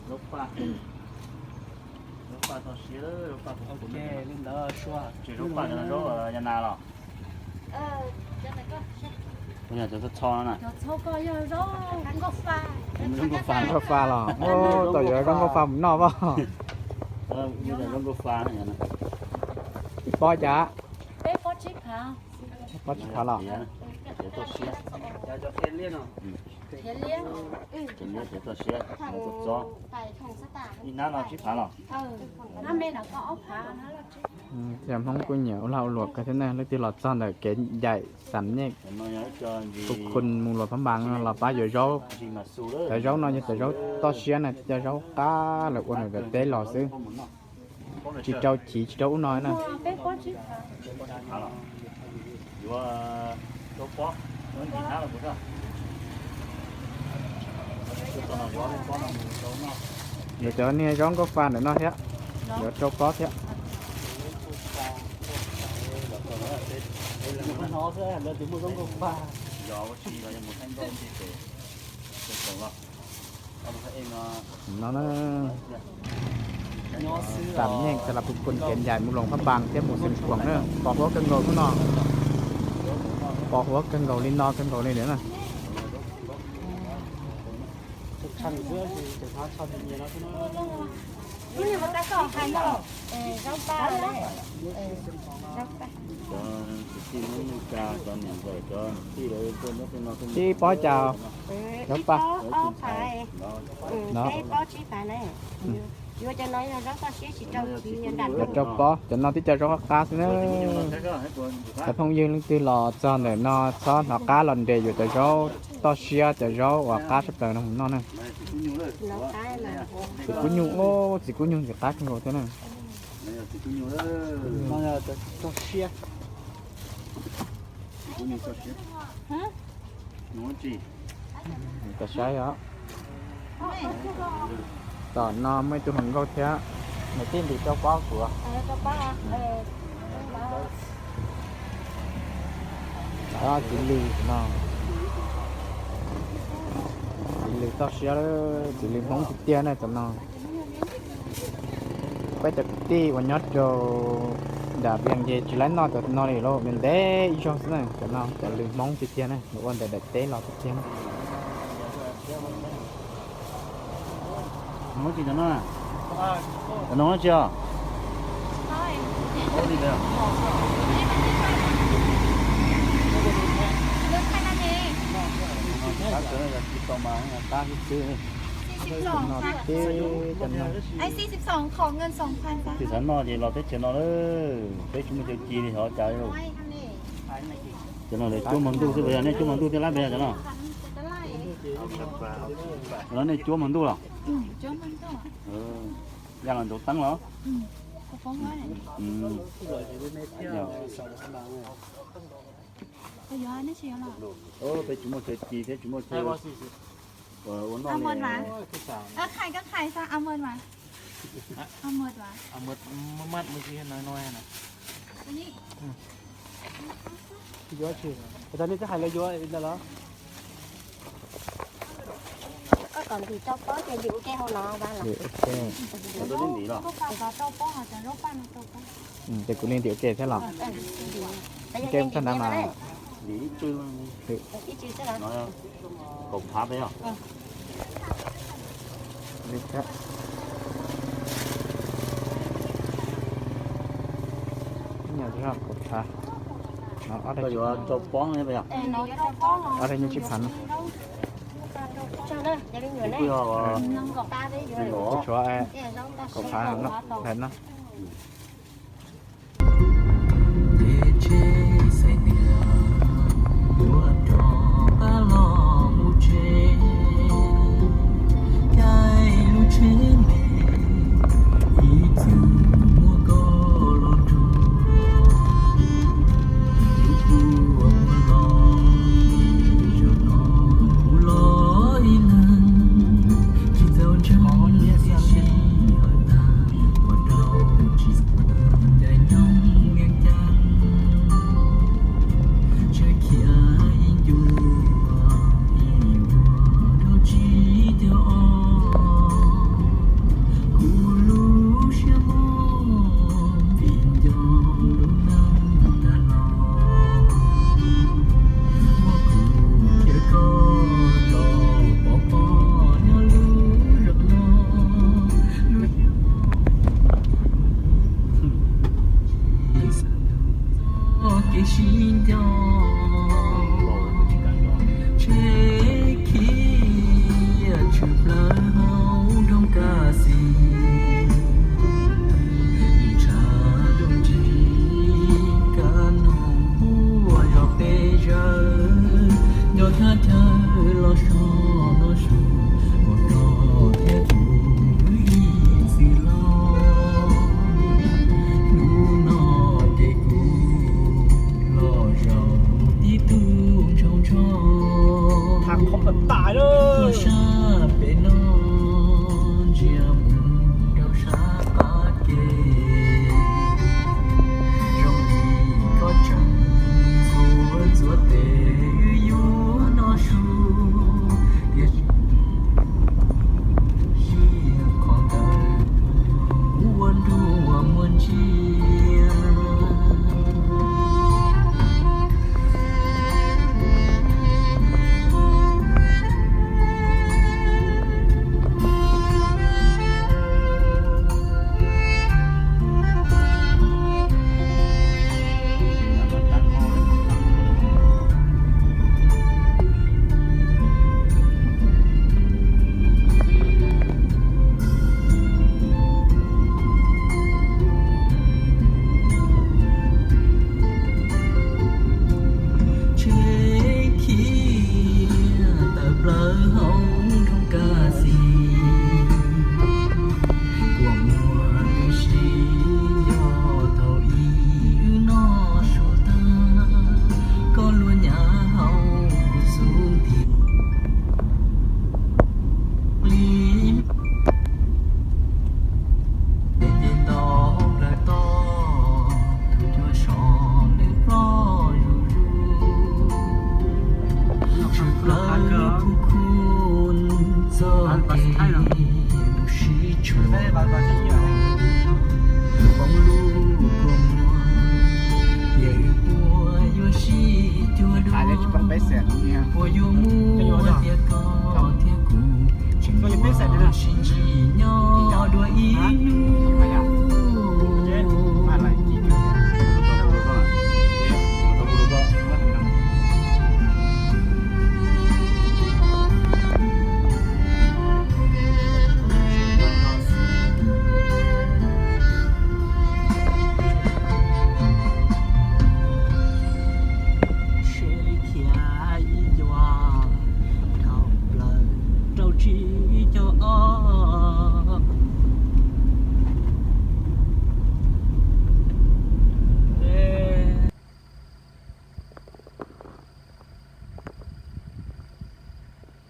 Zaub paj, zaub paj toj siab, zaub paj, li ntawd sua, tsis zaub paj, zaub ya nas los. Cov txho no na. Zaub nkauj fa los, tau yuav zaub nkauj fa mus noj pab. Zaub nkauj fa, ib pob cas? Pob tsib phav los. Ib hnab no tsib phav los. Cov Hmoob kuj nyiam ua lag ua luam kawg thiab na, leej twg los txog ntawm kev ncaim xam nyej, khun mus luas phab npas no los pab yuav zaub. Cov zaub no yog cov zaub toj siab na, cov zaub qab lawv ua ntawm teb los xwb. Tsis rau chiv tsis rau ub no na. Yuav cov niag zaub nkauj fa ntawm no thiab, yuav rau pob thiab. No na, xam nyej xas las phu kun kev ncaim mus luas phab npas thiab mus xeev Khuam na, pos huab kawg nkaus hnub no. Pos huab kawg nkaus li no kawg nkaus li lawm na. Ib pob cas? Zaub paj no. Yuav rau pob, cov no tib co zaub qab qab xwb na. Cov phooj ywg leej twg los txog ntawm no txhob hnov qab los nres yuav cov zaub toj siab, cov zaub uas qab tshaj plaws no mus noj na. Txiv kub nyuj, txiv kub nyuj ntxim qab kawg nkaus thiab na. Tom saib os. Tom no muaj ib tug hluas nkauj thiab, nws tij ntim rau pob kuv. Txiv lws no, txiv lws toj siab, txiv lws Hmoob tiag tiag na cov no. Peb cov kwv tij uas nyob rau nram Vias ces tsis laib noj cov no li lauj, ntev ib zaug xwb na. Cov no cov lws Hmoob tiag tiag na, ua ntawm daim teb los tiag tiag na. Cov no tsis os? Tsis xav noj ces los teb chaws no lawm, peb tsis muaj chaw ci li xyov cas li. Cov no lawv cuab hmo ntuj xwb, puas yog nej cuab hmo ntuj thiab lab pes cov no? Cov no nej cuab hmo ntuj los? Ya los nraud teeb los? Peb tsis muaj chaw ci thiab tsis muaj chaw ua noj li. Yuav tsis, nej twb hais lawv yuav li ntawd los? Koj kom ntim rau pob ces ntim ua ke hauv no. Ces kuv li ntim ua ke thiab los? Ua ke tag nrho mas. Kaum phav peb os. Li thiab. Kaum phav. No ob daim, yuav rau pob no, ob daim nyob tsib phav no. Tshuav kaum phav no, daim no.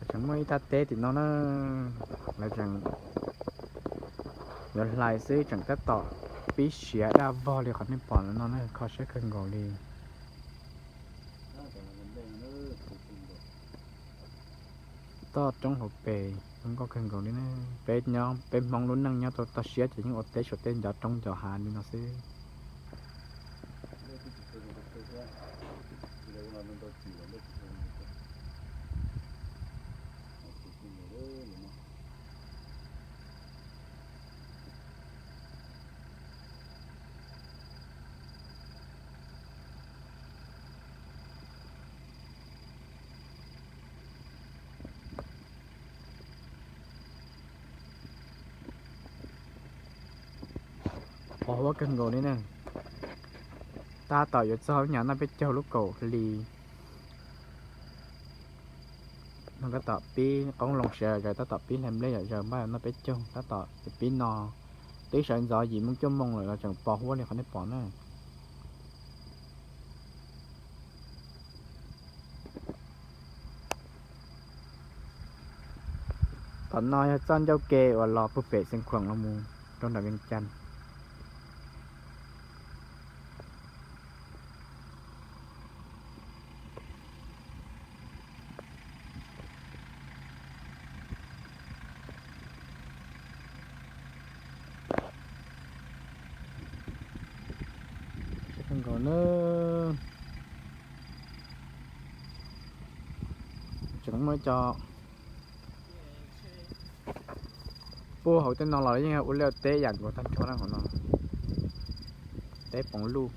Tseem muaj ib thaj teb tim no na, lawv tseem yuav hlais xwb, tseem tab tom pib siav daj vog li qhov nej pom no na, kho siab kawg nkaus li. Toj roob hauv pes zoo nkauj kawg nkaus li na. Peb nyob, peb Hmoob lub neej nyob rau toj siab ces yeej ua teb saum tej ncov roob ncov hav li no xwb. Pos huab kawg nkaus li na. Tab tom yuav txog lub nyam noj peb caug lub kaum hli no, tab tom pib qoob loo siav zom zaws, tab tom pib hlais nplej zom zaws, npaj noj peb caug, tab tom pib no. Twb sawv ntxov yim moo cuaj moo lawm los tseem pos huab li qhov nej pom na. Tom no yog txoj ncauj ke uas los puag pem Xeev Khuam los mus rau nram Vias Cas. Nkaus na, tseem muaj cov puag hauv tej no los yeej ua liaj teb yam nkaus tag nrho na, hauv no teb poov luj.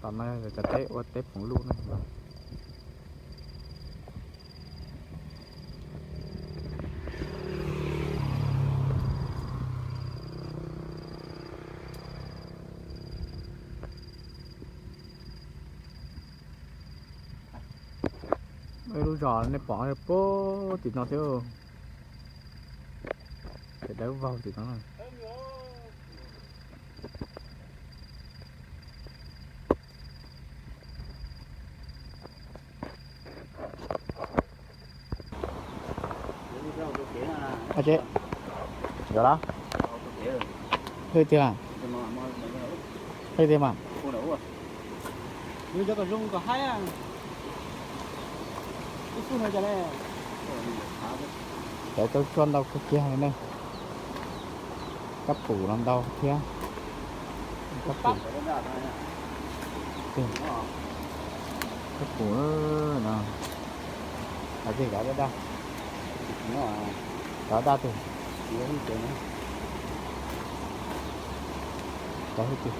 Tom no yog cov teb ua teb poov luj na. Ib lub zos nej pom puag tim no thiab, ces dawb vog tim no. Yog los, hwj tiag, hwj tiag mas. Cov tau tshuaj ntau kawg kiag li ne. Kab pum los ntau thiab. Kab pum, kab pum no, cov daj daj, cov daj twg, cov hwj twg,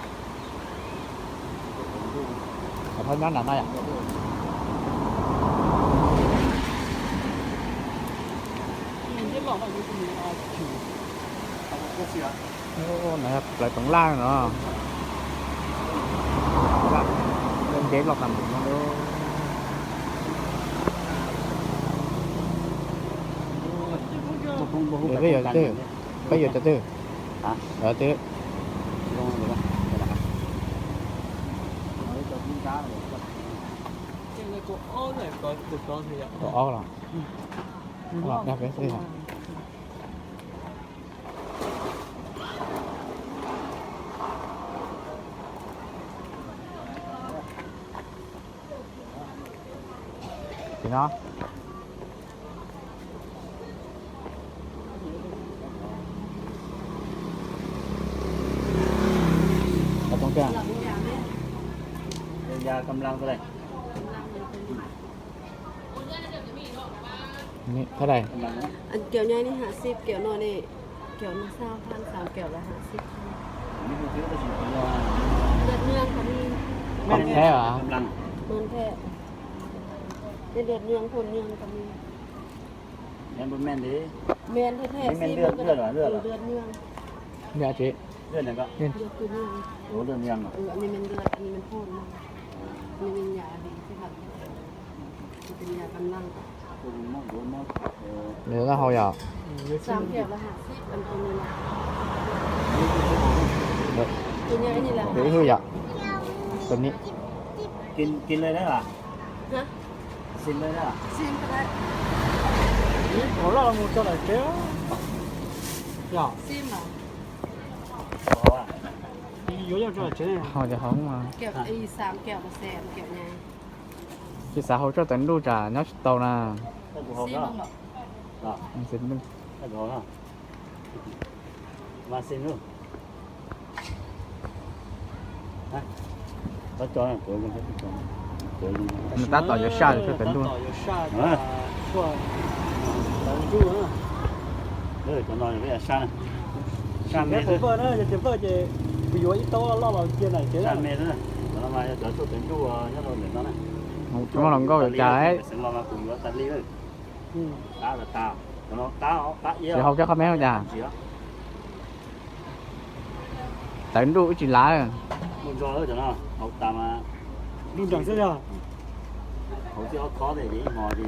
cov thab nyob nram no yom. No yog plawv toov laj no, ntev los tas npaum no. Peb yuav cov twg? Peb yuav cov twg? Cov twg? Kaum ob los? Peb xwb. Tim no. กำลังเท่าไหร่ Tab lais? Anh, kiểu này thì hai mươi, kiểu này thì, kiểu này sao, hơn sáu kiểu là hai mươi. Lượt nhường có mình. Còn thế hả? Mình thế. Cái lượt nhường, phun nhường có mình. Men, men thế. Men thế thế, men sim lượt, lượt hả, lượt hả? Lượt nhường. Dạ chị. Lượt này có. Lượt nhường. Ủa, lượt nhường à? Ừ, anh này mình lượt, anh này mình phun. Anh này mình nhà đi chứ không. Mình nhà gắn lăng. Lượt nó hôi à? Sao kiểu là hai mươi, còn phun nhường. Được. Cái này là được hư vậy? Tuần này. Kinh, kinh lên đấy hả? Hả? Xin lên đấy hả? Xin cái đấy. Ủa, lo một cho lại kéo. Dạ. Xin mà. Ủa. Đi vô trong cho lại kéo này. Hôi thì hôi mà. Kiểu y xàm kiểu mà xèm kiểu này. Tsis xav hau tso tawv ntuj tsam nyob tsis tau na. Tawv ntuj. Nws tab tom yuav saj tso tawv ntuj. Cov no yog saj na. Saj me xwb. Saj me xwb. Cov no mas yog cov tso tawv ntuj nyob rau ntawm no na. Tsis muaj hluas nkauj yuav cas. Xeev Los mas kuv yuav tas li lawm. Tab tas, cov no tab, tab iab. Tsis hau coj qhov meb ua cas? Tawv ntuj wb tsis lav. Ntuj nrog cov no hau tas mas ntuj nrog xwb yog. Hau tib ob khob ces ib hmos ces